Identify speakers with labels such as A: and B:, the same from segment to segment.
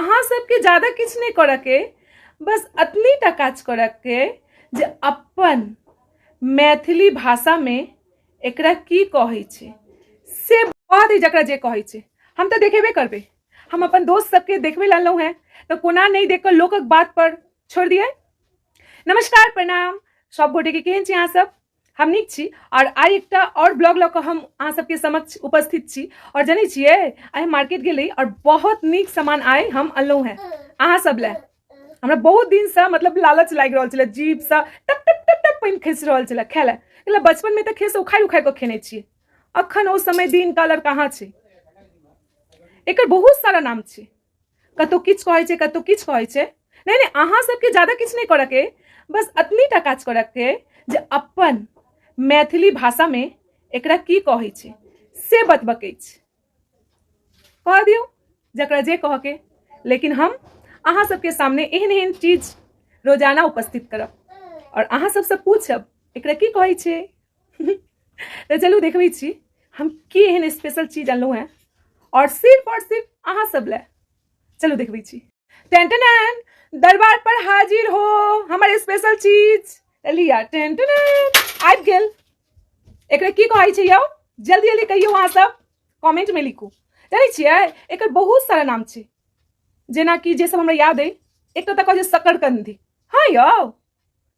A: अहाँ सबके ज्यादा किछु नहि करऽके, बस अतनी टा काज करऽके जे अपन मैथिली भाषामे एकरा की कहै छै से कह दै, जकरा जे कहै छै। हम तऽ देखेबे करबै। हम अपन दोस्त सबके देखबै लए अनलहुँ हेँ, तऽ कोना नहि देख कऽ लोकक बात पर छोड़ि दियै। नमस्कार, प्रणाम सब गोटेके। केहन छी अहाँ सब? हम नीक छी। और आइ एकटा और ब्लॉग लऽ कऽ हम अहाँ सबके समक्ष उपस्थित छी। और जनै छियै, आइ हम मार्केट गेली और बहुत नीक सामान आइ हम अनलहुँ हेँ अहाँ सब लए। हमरा बहुत दिनसँ मतलब लालच लागि रहल छलै, जीभसँ टप टप टप टप पानि खसि रहल छलै खाय लए। मतलब बचपनमे तऽ खेसँ उखाड़ि उखाड़ि कऽ खेने छियै, अखन ओ समय दिन काल आर कहाँ छै। एकर बहुत सारा नाम छै, कतौ किछु कहै छै, कतौ किछु कहै छै। नहि नहि, अहाँ सबके ज्यादा किछु नहि करऽके, बस अतनी टा काज करऽके जे अपन मैथिली भाषामे एकरा की कहै छै से बतबके अछि। कह दियौ जकरा जे कहके, लेकिन हम अहाँ सबके सामने एहन एहन चीज रोजाना उपस्थित करब और अहाँ सबसँ पूछब एकरा की कहै छै। तऽ चलू देखबै छी हम की एहन स्पेशल चीज अनलहुँ हेँ और सिर्फ और सिर्फ अहाँ सब लए। चलू देखबै छी। टेन टेन, दरबार पर हाजिर हो हमर स्पेशल चीज। लिया, टेन टेन, आबि गेल। एकरा की कहै छै यौ? जल्दी जल्दी कहियौ, अहाँ सब कमेंट में लिखू। जानै छियै, एकर बहुत सारा नाम छै, जेनाकि जे सब हमरा याद अइ, एकटा तऽ कहै छै शकरकंदी। हाँ यौ,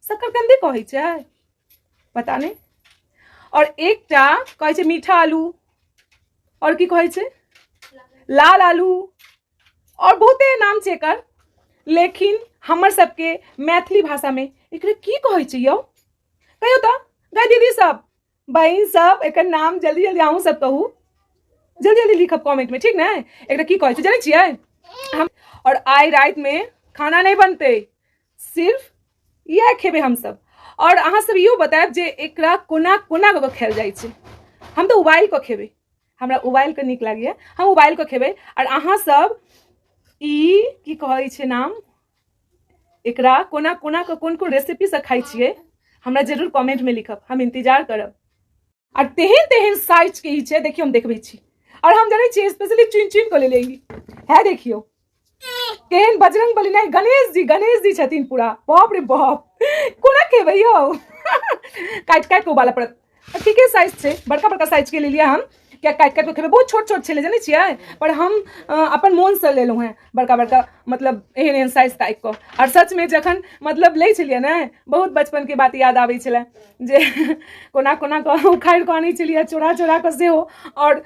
A: शकरकंदी कहै छै, पता नहि। और एकटा कहै छै मीठा आलू, और की कहै छै लाल आलू, और बहुते नाम छै एकर। लेकिन हमर सबके मैथिली भाषामे एकरा की कहै छै यौ? कहियौ तऽ गाय दीदी सब, बहिन सब, एकर नाम जल्दी जल्दी अहूँ सब कहू, जल्दी जल्दी लिखब कमेंट में, ठीक ने? एकरा की कहै छै जानै छियै हम? और आइ रातिमे खाना नहि बनतै, सिर्फ इएह खेबै हमसब। और अहाँ सब इहो बतायब जे एकरा कोना कोना कऽ कऽ खायल जाइ छै। हम तऽ उबालि कऽ खेबै, हमरा उबालि कऽ नीक लागैए, हम उबालि कऽ खेबै। आओर अहाँ सब ई की कहै छै नाम, एकरा कोना कोना कऽ कोन कोन रेसिपीसँ खाइ छियै, हमरा जरूर कमेंटमे लिखब, हम इंतजार करब। आओर तेहन तेहन साइजके ई छै, देखियौ हम देखबै छी। आओर हम जनै छियै, स्पेशली चुनि चुनि कऽ लेलियै ई है। देखियौ केहन बजरंग बली, नहि, गणेश जी, गणेश जी छथिन पूरा। बाप रे बाप, कोना खेबै यौ? काटि काटि कऽ उबालऽ पड़त। ठीके साइज छै, बड़का बड़का साइजके लेलियै हम, किया काटि काटि कऽ खेबै। बहुत छोट छोट छलै जनै छियै, पर हम अपन मोनसँ लेलहुँ हेँ बड़का बड़का, मतलब एहन एहन साइज ताकि कऽ। आओर सचमे जखन मतलब लै छलियै ने, बहुत बचपनके बात याद आबै छलै जे कोना कोना कऽ उखाड़ि कऽ आनै छलियै, चोरा चोरा कऽ सेहो। आओर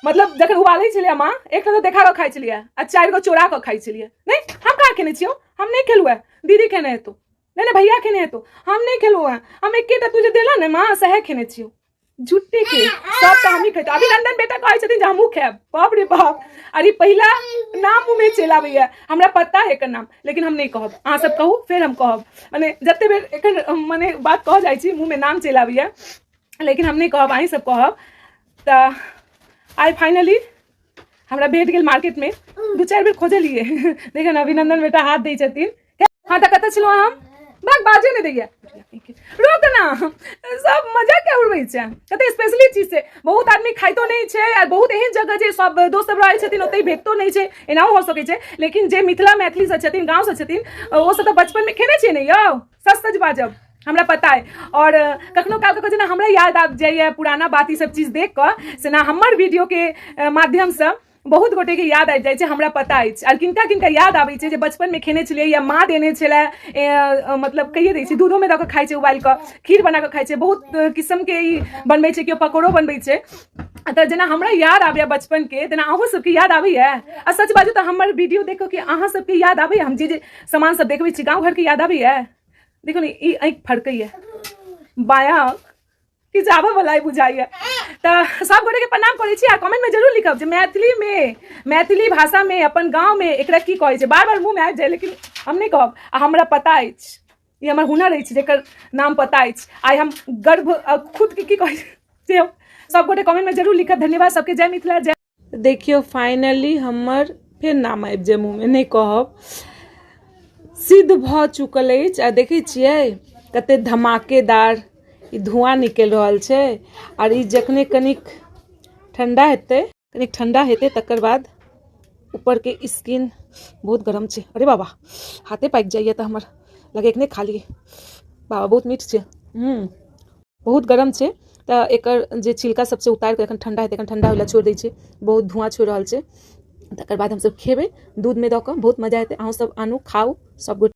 A: मतलब जखन उबालै छलियै माँ, एकटा तऽ देखा कऽ खाइ छलियै आ चारि गो चोरा कऽ खाइ छलियै। नहि, हम कहाँ खेने छियौ, हम नहि खेलहुँ हेँ, दीदी खेने हेतौ, नहि नहि, भैया खेने हेतौ, हम नहि खेलहुँ हेँ, हम एकेटा तू जे देला ने माँ सएह खेने छियौ। झुट्टे के सब तऽ हमही खैतौ। अभिनंदन बेटा कहै छथिन जे हमहूँ खायब। बाप रे बाप, अरे पहिला नाम मुँहमे चलि आबैया। हमरा पता है एकर नाम, लेकिन हम नहि कहब, अहाँ सब कहू फेर हम कहब। मने जते बेर एकर मने बात कहऽ जाइ छी, मुँहमे नाम चलि आबैया, लेकिन हम नहि कहब, अहीं सब कहब। तऽ आइ फाइनली हमरा भेट गेल मार्केटमे, दू चारि बेर खोजलियै। देखियौ ने, अभिनंदन बेटा हाथ दै छथिन। हाँ, तऽ कतऽ छलहुँ हम? भाग, बाजे नहि दैया, रोक ना, सब मजा के उड़बै छै। कते स्पेशली चीज छै, बहुत आदमी खाइतो नहि छै, आ बहुत एहन जगह जे सब दोस्त सब रहै छथिन ओतहि भेटतो नहि छै, एनाहो हो सकै छै। लेकिन जे मिथिला मैथिलीसँ छथिन, गाँवसँ छथिन, ओ सब तऽ बचपनमे खेने छियै ने यौ? सच सच बाजब, हमरा पता है। और कखनो काल कऽ जेना हमरा याद आबि जाइए पुराना बात, ई सब चीज देख कऽ, से ना हमर वीडियोके माध्यमसँ बहुत गोटेके याद आबि जाइ छै, हमरा पता अछि। आर किनका किनका याद आबै छै जे बचपनमे खेने छलियै या माँ देने छलै? मतलब कहिए दै छै, दूधोमे दऽ कऽ खाइ छै, उबालि कऽ खीर बना कऽ खाइ छै, बहुत किस्मके ई बनबै छै, केओ पकौड़ो बनबै छै। तऽ जेना हमरा याद आबैए बचपनके, तेना अहूँ सबके याद आबैए? आ सच बाजू तऽ हमर वीडियो देख कऽ अहाँ सबके याद आबैए? हम जे जे सामान सब देखबै छी, गाँव घरके याद आबैए? देखो ने, ई आँखि फड़कैए, बायाँ किछु आबऽ वला बुझाइए। तऽ सब गोटेके प्रणाम करै छी आ कमेंटमे जरूर लिखब जे मैथिलीमे, मैथिली भाषामे अपन गाँवमे एकरा की कहै छै। बार बार मुँहमे आबि जाय, लेकिन हम नहि कहब। आ हमरा पता अछि, ई हमर हुनर अछि जेकर नाम पता अछि। आइ हम गर्व खुदके की कहै छै, सब गोटे कमेंटमे जरूर लिखब। धन्यवाद सबके, जय मिथिला जय। देखियौ, फाइनली हमर फेर नाम आबि जाय मुँहमे, नहि कहब, सिद्ध भऽ चुकल अछि। आ देखै छियै कते धमाकेदार ई धुआँ निकलि रहल छै। आर ई जखने कनिक ठण्डा हेतै, कनिक ठण्डा हेतै, तकर बाद ऊपरके स्किन बहुत गरम छै। अरे बाबा, हाथे पाकि जाइए तऽ हमर लगे एखने खा लिए। बाबा, बहुत मीठ छै। बहुत गरम छै, तऽ एकर जे छिलका सब छै उतारि कऽ एखन ठंडा हेतै, एखन ठंडा होइ लए छोड़ि दै छै। बहुत धुआँ छोड़ि रहल छै। तकर बाद हमसब खेबै दूधमे दऽ कऽ, बहुत मजा एतै। अहूँ सब आनू, खाउ सब गोटे।